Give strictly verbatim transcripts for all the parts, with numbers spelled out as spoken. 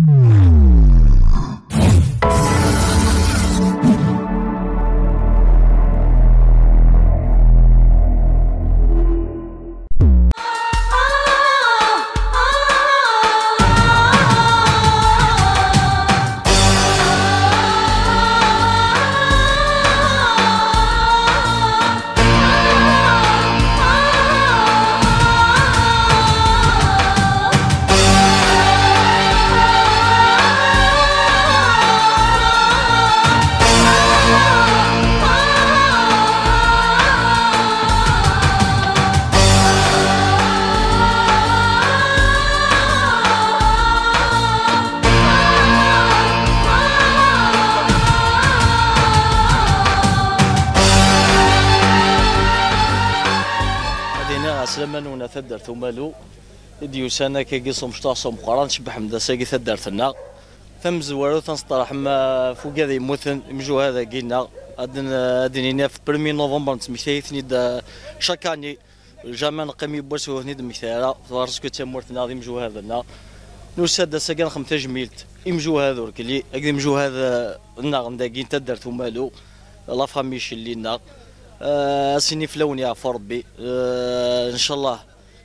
Ad iniɣ ɛeslama-nwen a taddart Umalu, i d-yusan akkagi s umecṭuḥ s umeqqran, tcebbeḥ-d ass-agi taddart-nneɣ. Tamezwarut, ad nesteṛḥem, ah, ɣef wigad yemmuten, imjuhad-agi-nneɣ. Ad n-, ad d-nini ɣef premier novembre, nettmektay-iten-id, ah, chaque année. Jamais neqqim yiwwas ur ten-id-nmektay ara, parce que d tamurt-nneɣ, d imjuhad-nneɣ. Nusa-d ass-agi ad nexdem tajmilt i imjuhad urkli, akked imjuhad, eh, nneɣ n dagi n taddart Umalu, la famille Celli-nneɣ. Eh, ad s-nini fell-awen yeɛfu Rebbi, eh, ncallah,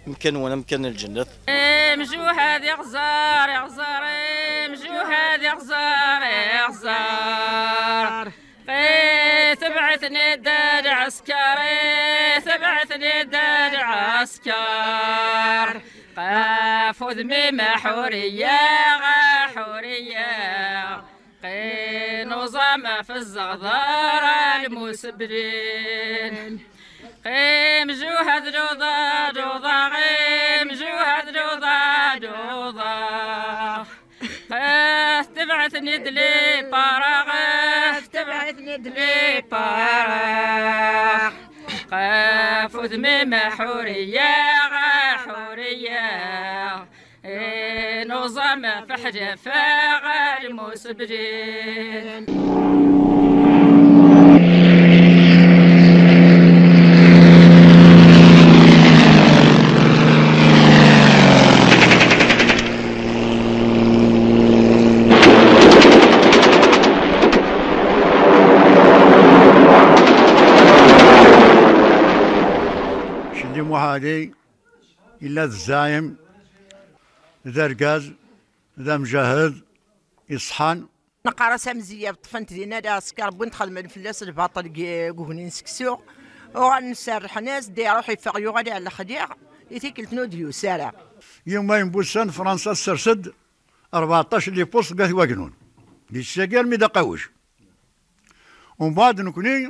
amkan-nwen amkan n lǧennet. Imjuhad iɣẓer, iɣẓer, imjuhad iɣẓer, iɣẓer. Tebɛet-nni-d lɛesker, tebɛet-nni-d lɛesker. Ɣef udem-im ḥuriya, ḥuriya. Nuẓam ɣef zzɣder lmusebrin. Imjuhad luḍa, luḍa, imjuhad luḍa, luḍa. Tebɛet-nni-d les parents, tebɛet-nni-d les parents. Ɣef udem-im ḥuriya, ḥuriya. Nuẓam ɣef ḥjafa lmusebrin. Celli Muḥadi yella d zzaɛim, d argaz, d amjahed, iṣḥan. Neqqar-as amezya, ṭṭfen-t dinna lɛesker, wwin-t xedmen fell-as lbaṭel deg, deg ugni n seksu. Uɣalen serrḥen-as-d, iruḥ iffeɣ, yuɣal iɛelleq diɣ, i tikkelt-nni ur d-yusi ara. Yumayen n wussan, Fransa tessers-d rbeɛṭac n les postes deg At Wagnun. Di ssagi armi d Aqawj. Umbeɛd nekni,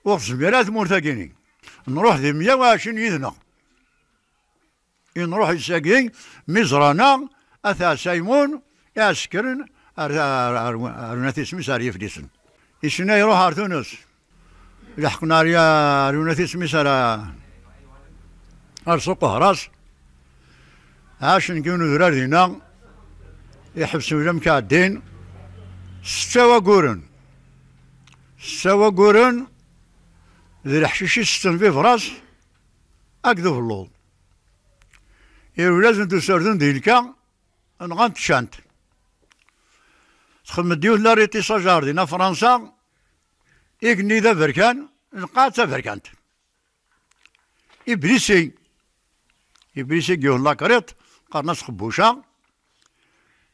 ur ɣ-tezmir ara tmurt-agi-ni. Nruḥ di meyya u ɛecrin yid-neɣ. I nruḥ di ssagi, mi ẓran-aɣ, At Ɛisa Ymun, iɛsekren ar, ar, ar, ar, ar, ar, isem-is, ar Yiflisen. Isina iruḥ ar Tunes. Leḥqen ar, ar, ar isem-is, ar, ar Suq Uhras. Ɛacen deg yiwen udrar dinna, iḥebsen ulamek ɛeddin. Setta waguren. Setta waguren d leḥcic i setten bibras akked ubelluḍ. Irwel-asen-d userdun di lka, nɣan-t, ččan-t. Txedem-d yiwet n arrêté sajar dinna Fransa, igenni d aberkan, lqaɛa d taberkant. Iblisi. Iblisi deg yiwet n lakriṭ, qqaren-as Xebbuca.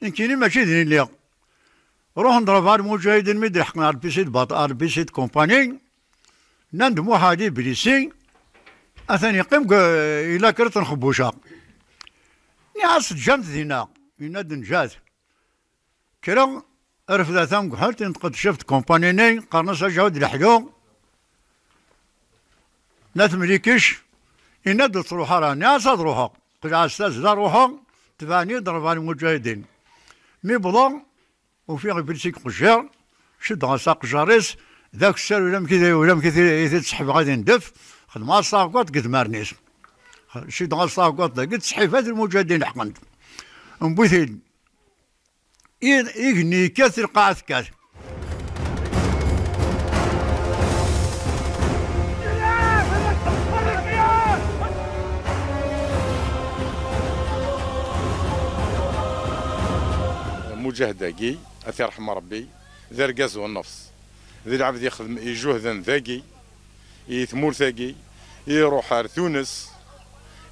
Nekkini mačči din i lliɣ. Ruḥen-d rebɛa lmuǧahidin mi d-leḥqen ar lpisi d baṭ-, ar lpisi d kumpani. Nnan-d Muḥadi Iblisi, atan yeqqim deg, i lakriṭ n Xebbuca. Nniɣ-as teǧǧam-t dinna. Yenna-d neǧǧa-t. Kkreɣ, refdeɣ tamegḥelt, inṭeq-d ccaf n tkumpani-nni, qqaren-as Aǧawed Leḥlu, n At Mlikec, yenna-d ur ttruḥ ara, nniɣ-as ad ruḥeɣ. Qelɛeɣ s tazzla, ruḥeɣ, tebɛen-iyi-d rebɛa lmuǧahidin. Mi wwḍeɣ, ufiɣ Iblisi deg uqejjir, cuddeɣ-as aqejjar-is, d akessar ulamek i, ulamek i t-, i t-id-seḥbeɣ ad indef, xedmeɣ-as taɣeggaṭ deg idmaren-is. Cuddeɣ-as taɣeggaṭ dagi, ttseḥḥifat lmuǧahidin leḥqen-t. Wwin-t-id. I-, igenni yekkat, lqaɛa tekkat. Mujahid-agi, ad t-yerḥem Ṛebbi, d argaz u nnefṣ. D lɛebd ixdem, ijuhden dagi, i tmurt-agi, iruḥ ar Tunes,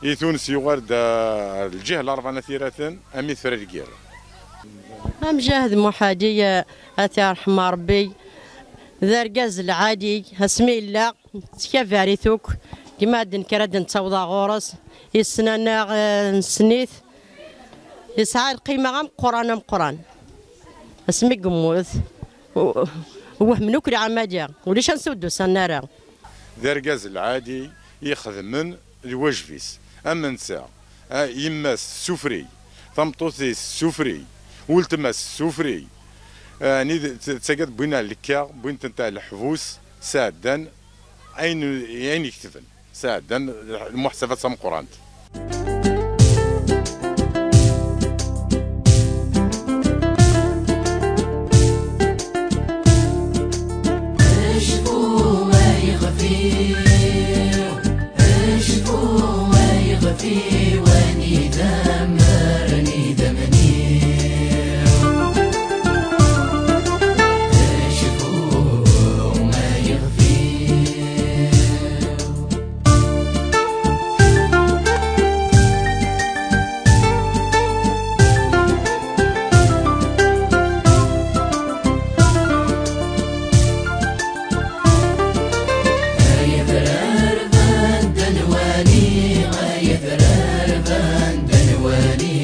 i Tunes yuɣal-d ar lǧiha n Larebɛa n At Yiraten, armi tefra lgirra. Amjahed Muḥadi, eh, ad t-yerḥem Ṛebbi, d argaz lɛali, asmi yella, ttkabarit akk, gma d nekk ara d-nettaweḍ ɣur-s, yessen-aneɣ, eh, nessen-it, yesɛa lqima ameqqran, ameqqran. Asmi yemmut, u-, wehmen akk lɛamali, ulac ansi ur d-usan ara. D argaz lɛali, ixedmen lwajeb-is. Am netta, a, yemma-s tessufri, tameṭṭut-is tessufri, weltma-s tessufri. Ɛni d, d, d tagad wwin ar lekkaɣ, wwin-tent ar leḥbus, sɛeddan ayen, ayen iketben. Sɛeddan lmuḥasabat tameqqrant. Acku ayɣef-iw, acku ayɣef-iw, anida mmren idammen-iw. Acku ayɣef-iw. Ay atrar banda nwali, ay atrar banda nwali.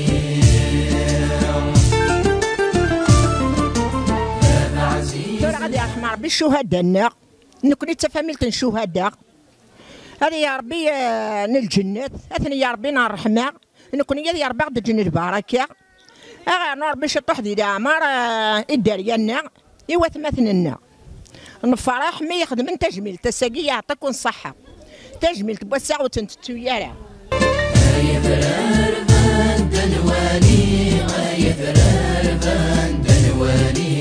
Baba Ɛziz. Tura ad yerḥem Ṛebbi ccuhada-nneɣ. Nekni d tafamilt n ccuhada. Ad ya Ṛebbi, eh, n lǧennet, ad ten ya Ṛebbi n ṛṛeḥma. Nekni ad ya Ṛebbi aɣ-d-ǧǧen lbaraka. Aɣ-irnu Ṛebbi ciṭuḥ di leɛmer, eh, i dderya-nneɣ, i watmaten-nneɣ. Nefṛeḥ mi ixedmen tajmilt, ass-agi yeɛṭa-ken ṣṣeḥḥa. Tajmilt n wass-a ur tt-nettu ara. Ay atrar banda nwali, ay atrar banda nwali.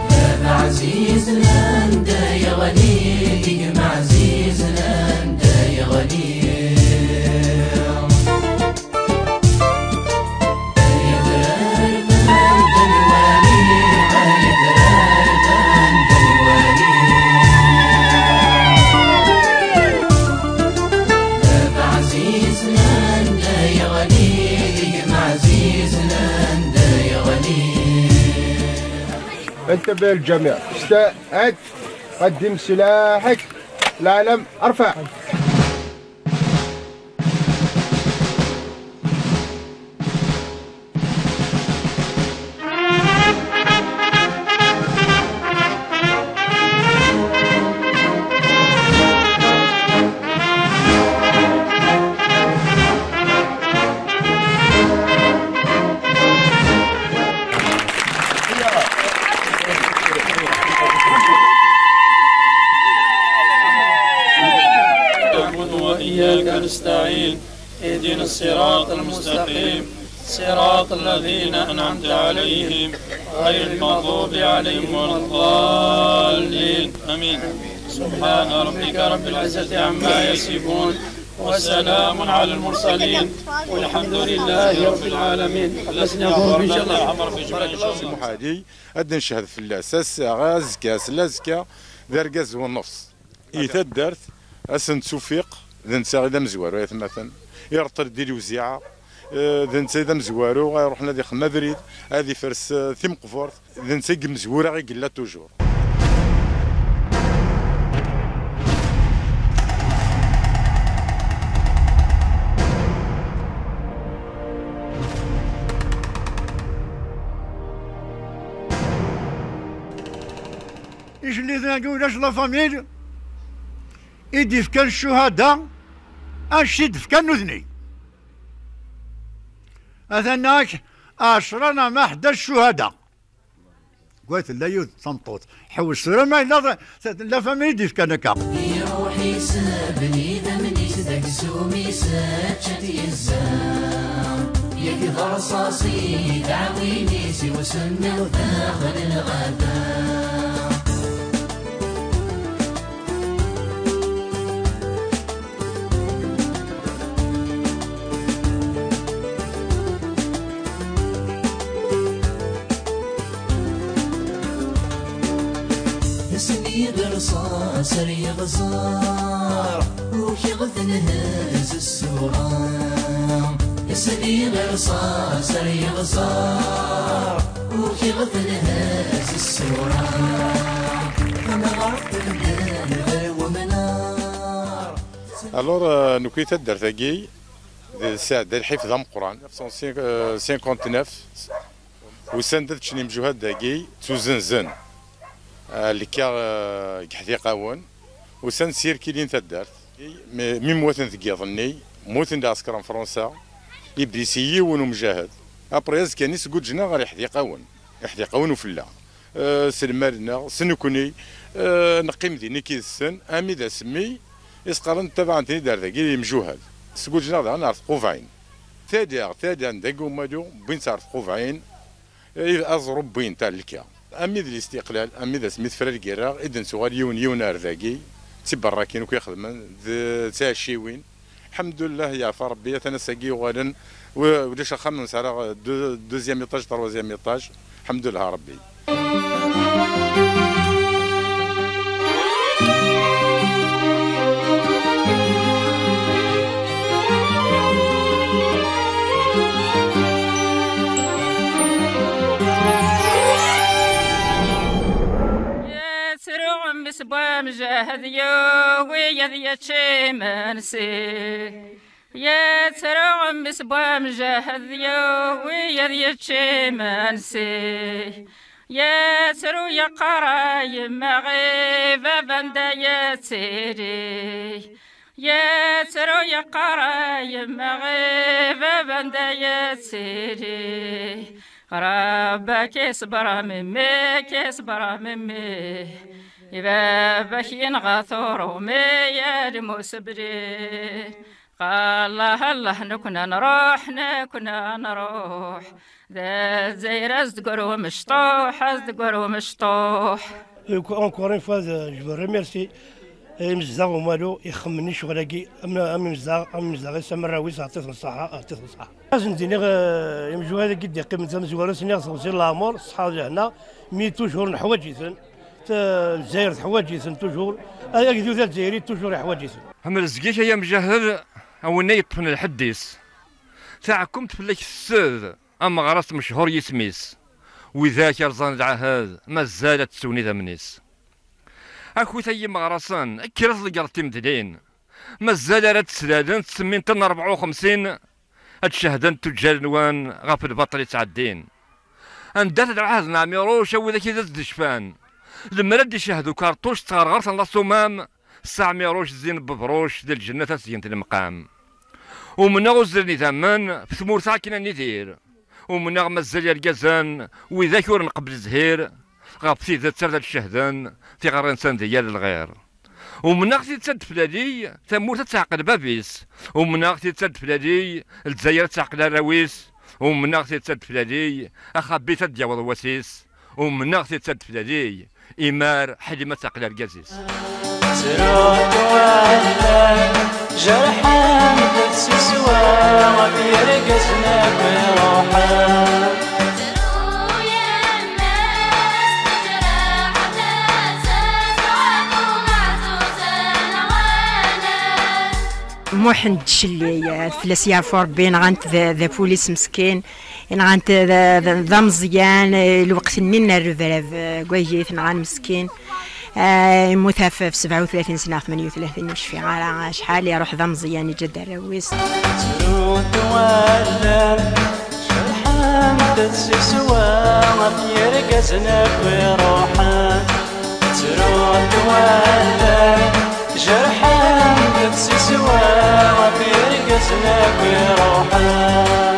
Baba Ɛziz landa yeɣli, gma Ɛziz landa yeɣli. انتبه الجميع، استعد، قدم سلاحك، العلم ارفع. نعبد وإياك نستعين. اهدنا الصراط المستقيم، صراط الذين أنعمت عليهم، غير المغضوب عليهم ولا الضالين. آمين. سبحان ربك رب العزة عما يصفون، وسلام على المرسلين، والحمد لله رب العالمين. حبسنا فوق إن شاء الله. Muḥadi, ad d-ncehhed fell-as ass-a, azekka, s lazekka, d argaz u nnefṣ. I taddart, ad sen-ttufiq, d netta i d amezwaru, ay atmaten. Ireṭṭel di lewziɛa, eh, d netta i d amezwaru, ad iruḥen ad ixdem abrid, ad ifres, eh, timeqburt, d netta i yemezwura i yella toujours. Ijelliden-agi ulac la famille i d-ifkan ccuhada, anect i d-fkan nutni. Atan-ak ɛecra neɣ ma ḥdac ccuhada. Gwa tella yiwet tameṭṭut. Ḥewwes tura ma yella la famille i d-ifkan akka. Iruḥ iseben idammen-is d aksum-is ččan-t yezza. Yak d rṣaṣ i d aɛwin-is i usemmiḍ daxel lɣaba. Ṣaṣer yeɣẓer, ukiɣ tenhez ṣṣura. Sliɣ i rṣaṣer yeɣẓer, ukiɣ tenhez ṣṣura. Tenɣa temden ɣer wemnar. Alors, euh, nekki taddart-agi d sɛedda lḥif d ameqqran. Neuf cent cinquante-neuf, usan-d ad ččen imjuhad dagi, ttuzenzen. Ah, lkaɣ, ah, deg iḥdiqawen, usan-d s yirkilin taddart. Mi, mi mwaten deg yiḍ-nni, mmuten-d ɛesker n Fransa, iblisi yiwen umjahed. Après, azekka-nni sguǧǧneɣ ɣer iḥdiqawen, iḥdiqawen ufella. Eh, s lmal-nneɣ, s nekkni, eh, neqqim din yid-sen, armi d asmi i s-qqaren ttabaɛen-ten-id ar dagi imjuhad. Sguǧǧneɣ daɣen ɣer tqubaɛin. Tala, tala n dagi umalu, wwin-tt ɣer tqubaɛin, eh, aẓru wwin-t ar lka. Armi d listiqlal, armi d asmi tefra lgirra, i d-nettuɣal yiwen yiwen ar dagi, d tiberrakin akk ixedmen, d, d tiɛecciwin. Lḥemdullah, yeɛfa Rebbi, atan ass-agi yuɣalen, u-, ulac axxam nesɛa deux-, deuxième étage, troisième étage. Lḥemdullah Rebbi. Yettru mmi-s n wemjahed, yugi ad yečč imensi. Yettru mmi-s n wemjahed, yugi ad yečč imensi. Yettru yeqqar a yemma, i baba anda yettili? Yettru yeqqar a yemma, i baba anda yettili? Rebbi ad k-iṣber a memmi, ad k-iṣber a memmi. I baba-k yenɣa-t uṛumi, a lmusebli. Qal Allah, Allah, nekkni ad nruḥ, nekkni ad nruḥ. D Lezzayer ad s-d-tegru mecṭuḥ, ad s-d-tegru mecṭuḥ. Encore une fois, je veux remercier imezdaɣ umalu ixemmen i ccɣel-agi, am, am imezdaɣ, am imezdaɣ-is, am arraw-is, ɛṭit n ṣṣeḥḥa, ɛṭit n ṣṣeḥḥa. Ad sen-d-iniɣ, eh, imjuhad-agi d-iqqimen d amezwaru, ad sen-iniɣ ḍebsi n leɛmer, ṣṣeḥḥa d lehna, mi toujours neḥwaǧ-iten. T-, Lezzayer teḥwaǧ-iten toujours. Ay agdud azzayri toujours iḥwaǧ-iten. Ḥemmel zik ay amjahed, a winna yeṭṭfen lḥedd-is. Taɛkumt fell-ak tessed, ameɣras mechuṛ yisem-is. Widak yerẓan lɛahed, mazal ad ttun idammen-is. Akut ay imeɣrasen, kkret ḍeggret timedlin. Mazal ara d-slalen tsemmint n rebɛa u xemsin, ad d-cehden tuǧǧal-nwen ɣef lbaṭel yettɛeddin. Anda-t lɛahed n Ɛmiruc, a widak i d as-d-icfan? Lemmer ad d-icehhed ukerṭuc d tɣerɣert n laṣumam, s Ɛmiruc zzin n Bebruc, di lǧennet ad s-gent lemqam. Umneɣ uzzlen idammen, f tmurt akken ad nidir. Umneɣ mazal irgazen, widak ur nqebbel zhir, ɣef tidet ar d ad cehden, tiɣri-nsen di yal lɣir. Umneɣ tidet ad d-teflali, tamurt ad teɛqel bab-is. Umneɣ tidet ad d-teflali, Lezzayer ad teɛqel arraw-is. Umneɣ tidet ad d-teflali, axabit ad d-yaweḍ wass-is. Umneɣ tidet ad d-teflali, imar Ḥlima ad teɛqel argaz-is. Ttrunt wallan, jerḥent-d s iswa, ɣef yergazen akk iruḥen. Muḥend Celli, fell-as yeɛfu Rebbi, nɣan-t d, d apulis meskin, nɣan-t d, d, d ameẓyan, lweqt-nni n rrebrab, eh, deg wagit, nɣan meskin. Eh, yemmut ɣef, ɣef sebɛa u tlatin sna, ɣef tmenya u tlatin, ur cfiɣ ara acḥal, iruḥ d ameẓyan, iǧǧa-d arraw-is. Ttrunt wallan, jerḥent-d s iswa, ɣef yergazen akk iruḥen. Ttrunt wallan, jerḥent-d s iswa, ɣef yergazen akk iruḥen.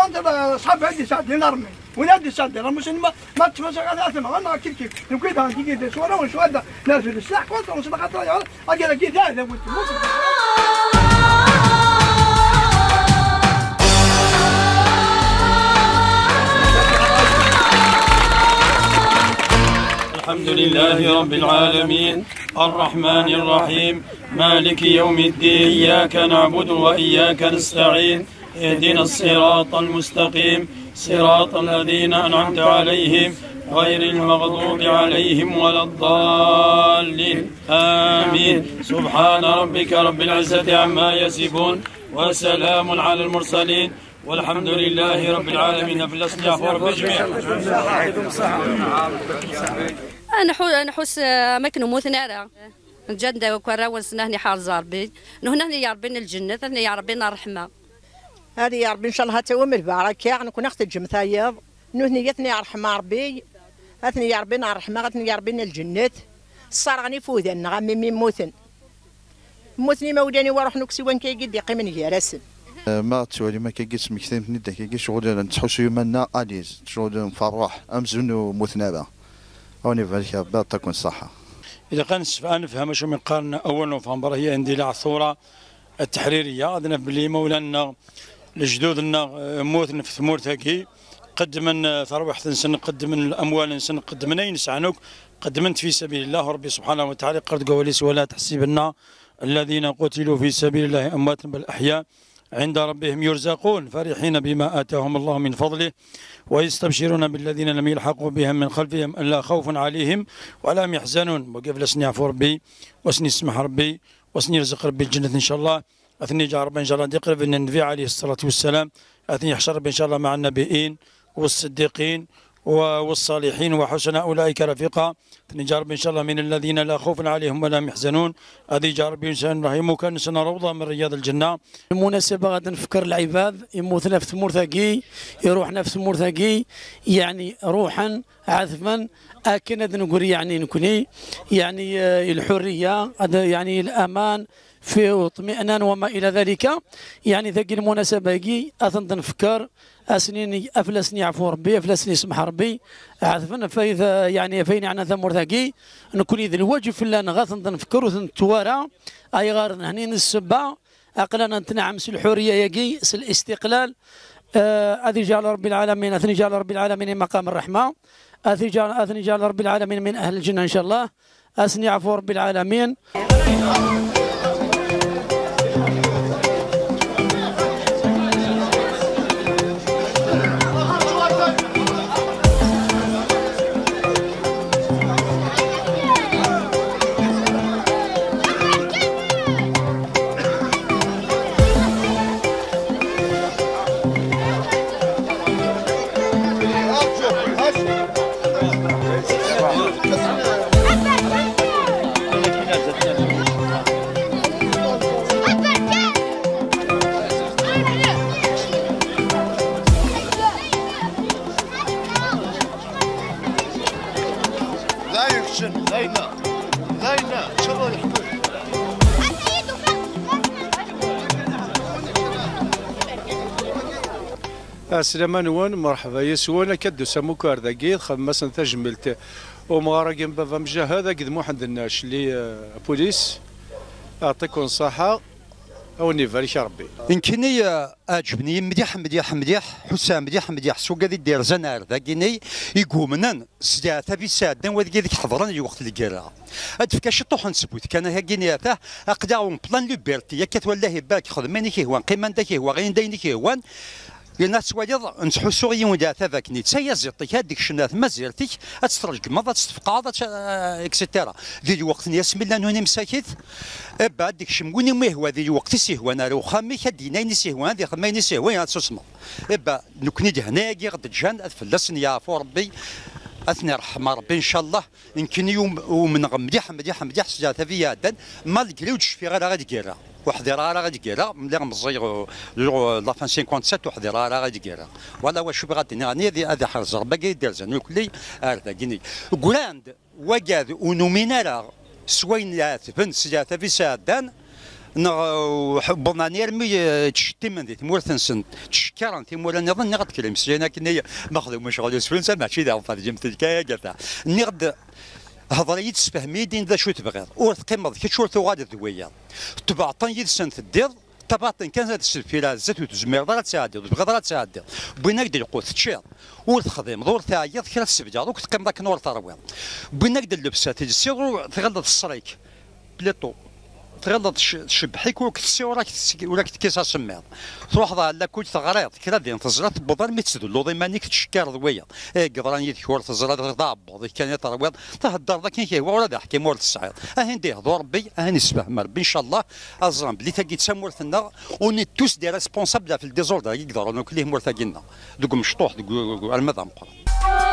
contre, euh, ṣṣḥab ad yesɛeddi l'armée. Win ad yesɛeddi l'armée, ma, ma tettfasa ɣer atma, ɣer neɣ kif kif. Nekwi daɣen kif kif, s wara, s wara, nerfed sslaḥ contre, s lxaṭer, ya, agar-agi d aɛdaw n tmurt. الحمد لله رب العالمين، الرحمن الرحيم، مالك يوم الدين، إياك نعبد وإياك نستعين، اهدنا الصراط المستقيم، صراط الذين أنعمت عليهم، غير المغضوب عليهم ولا الضالين. آمين. سبحان ربك رب العزة عما يصفون، وسلام على المرسلين، والحمد لله رب العالمين. Fell-asen yeɛfu Ṛebbi jmiɛ. Ad nḥu-, ad nḥus, eh, am akken ur mmuten ara. Ǧǧan-d akk arraw-nsen, ad ten-iḥrez Ṛebbi. Nuhni ad ten-yerr Ṛebbi n lǧennet, ad ten-yerr Ṛebbi n ṛṛeḥma. Ad yerr Ṛebbi, ncallah, ad tawim lbaraka, nekkni ad ɣ-teǧǧem tayeḍ. Nutni ad ten-yerḥem Ṛebbi, ad ten-yerr Ṛebbi n ṛṛeḥma, ad ten-yerr Ṛebbi n lǧennet. Sserɣen ifuden-nneɣ am imi mmuten. Mmuten imawlan-iw, ruḥen akk siwan kayagi d-iqqimen gar-asen. Ma ttwalim akkagi, tesmektim-ten-id akkagi, ccɣel nettḥussu iman-nneɣ à l'aise, ccɣel nferreḥ, amzun ur mmuten ara. Ad wen-ibarek Ṛebbi, yeɛṭikum ṣṣeḥḥa. Ilaq ad nessef-, ad nefhem acu mi qqaren أول نوفمبر, هي اندلاع الثورة التحريرية. Ad naf belli imawlan-nneɣ, lejdud-nneɣ, eh, mmuten ɣef tmurt-agi, qeddmen, eh, tarwiḥt-nsen, qeddmen amwal-nsen, qeddmen ayen sɛan akk, qeddmen-t في سبيل الله. Ṛebbi subḥanahu wa taɛala yeqqar deg wawal-is: ولا تحسبن الذين قتلوا في سبيل الله أمواتا بل أحياء عند ربهم يرزقون فرحين بما آتاهم الله من فضله ويستبشرون بالذين لم يلحقوا بهم من خلفهم ألا خوف عليهم ولا هم يحزنون. Wagi fell-asen yeɛfu Ṛebbi, u ad sen-yesmeḥ Ṛebbi, u ad sen-yerzeq Ṛebbi lǧennet, ncallah. Ad ten-yeǧǧ Ṛebbi, ncallah, d iqerben n Nnbi ɛalayhi ṣṣalatu wassalam. Ad ten-yeḥcer Ṛebbi, ncallah, مع النبيين والصديقين و-، والصالحين وحسن أولئك رفيقا. Ad ten-yeǧǧ Ṛebbi, ncallah, من الذين لا خوف عليهم ولا هم يحزنون. Ad yeǧǧ Ṛebbi, ncallah, imukan-nsen ṛewḍa من رياض الجنة. Lmunasaba ad nfekker lɛibad immuten ɣef tmurt-agi, iruḥen ɣef tmurt-agi, yeɛni ruḥen, ɛetben, akken ad negri, yeɛni nekni, yeɛni, eh, lḥurriya, ad, yeɛni laman, fi ṭmi'nan wa ma ila dhalika. Yeɛni dagi lmunasaba-agi, ad ten-d-nfekker, ad sen-nini, fell-asen yeɛfu Ṛebbi, fell-asen yesmeḥ Ṛebbi, ɛetben ɣef ayen, yeɛni ɣef ayen yeɛnan tamurt-agi. Nekni d lwaǧeb fell-aneɣ ad ten-d-nfekker, ur ten-nettu ara. Ayɣer? Nehni n ssebba, aql-aneɣ nettenɛam s lḥurriya-agi, s listiqlal, آه، هذه جعل رب العالمين، أثني جعل رب العالمين مقام الرحمة. أثني جعل، أثني جعل رب العالمين من أهل الجنة إن شاء الله. أثني عفو رب العالمين. Ɛeslama-nwen, merḥba yes-wen. Akka d-tusam akk ar dagi, txedmem-asen tajmilt umɣar-agi n baba Mjahed, akked Muḥend Nnac, li, eh, apulis, aɛṭikum ṣṣaḥa, a wen-ibarek Rebbi. Nekkini, eh, ɛeǧben-iyi mliḥ, mliḥ, mliḥ, ḥusseɣ mliḥ, mliḥ, s wigad i d-irzan ar dagini, i yumnen s leɛtab i sɛeddan wid i deg ḥeḍren i lweqt n lgirra. Ad d-fkeɣ ciṭuḥ n ssbut kan, ahagini atah, aql-aɣ en pleine liberté, akka twalahi, ibarek, xdem ayen i k-ihwan, qqim anda i k-ihwa, ɣin-d ayen i k-ihwan. Yerna ad twaliḍ, nettḥussu i yiwen leɛtab akken, d tayaziḍt-ik, ad d-kecmen ar tmazirt-ik, ad tt-tṛejmeḍ, ad tt-tfeqɛeḍ, ad tt-, eh, et cetera. Di lweqt-nni asmi llan ur nemsakit, ebba ad d-kecmen win i m-ihwa di lweqt i s-ihwan ar uxxam-ik, ad d-yini ayen i s-ihwan, ad ixdem ayen i s-ihwan, ad tusmeḍ. Ebba, nekkni lehna-agi i ɣ-d-ǧǧan, ad fell-asen yeɛfu Rebbi, ad ten-iṛḥem Rebbi, ncallah. Nekkini um-, umneɣ mliḥ, mliḥ, mliḥ s leɛtab i iɛeddan, malgré ur d-cfiɣ ara i lgirra. Ur ḥḍireɣ ara i lgirra, mliɣ meẓẓiy, euh, la fin cinquante-sept, ur ḥḍireɣ ara i lgirra. Wala wacu bɣiɣ ad d-iniɣ, ani ad, ad iḥrez Rebbi agi i d-irzan ukli ar dagini. Gran-d wagad ur numin ara s wayen ɛetben, s leɛtab i sɛeddan, neɣ, uh, wwḍen ɛni armi, uh, ttcettimen di tmurt-nsen, ttcekkaren timura nniḍen, nniɣ-d kra imeslayen akken i mexdum ccɣel usefru-nsen, mačči d aɣenfar d yimtelka-agi ata. Nniɣ-d, hḍer-iyi-d, sefhem-iyi-d, ini-d acu tebɣiḍ. Ur teqqimeḍ kečč, ur tuɣaleḍ d wiyaḍ. Tbeɛṭen yid-sen teddiḍ, tabaṭen kan ad s-teffireḍ zdat, ur tezmireḍ ara ad tɛeddiḍ, ur tebɣiḍ ara ad tɛeddiḍ. Wwin-ak-d lqut, teččiḍ. Ur texdimeḍ, ur teɛyiḍ, kra tesseblaḍ, ur teqqimeḍ akken ur terwiḍ. Wwin-ak-d llebsa, telsiḍ, ur tɣileḍ tessṛik. Plutôt. Tɣileḍ tc-, tcebbeḥ-ik, ur k-tessi, ur ak-tessi, ur ak-tekkis asemmiḍ. Truḥeḍ ɣer lakul, teɣriḍ kra din, teẓriḍ, tewweḍ armi tettdulluḍ iman-ik, tcekkreḍ wiyaḍ. Eh, yeḍran yid-k ur teẓriḍ, d aɛebbuḍ-ik kan i terwiḍ, theddreḍ akken i k-ihwa, ula d aḥkim ur tesɛiḍ. Ahin d-ihdu Rebbi, ahin isfehhem Rebbi, ncallah, ad ẓren belli tagi d tamurt-nneɣ, on est tous des responsables ɣef le désordre-agi i yeḍran akk i tmurt-agi-nneɣ, deg umecṭuḥ, deg u-, arma d ameqqran.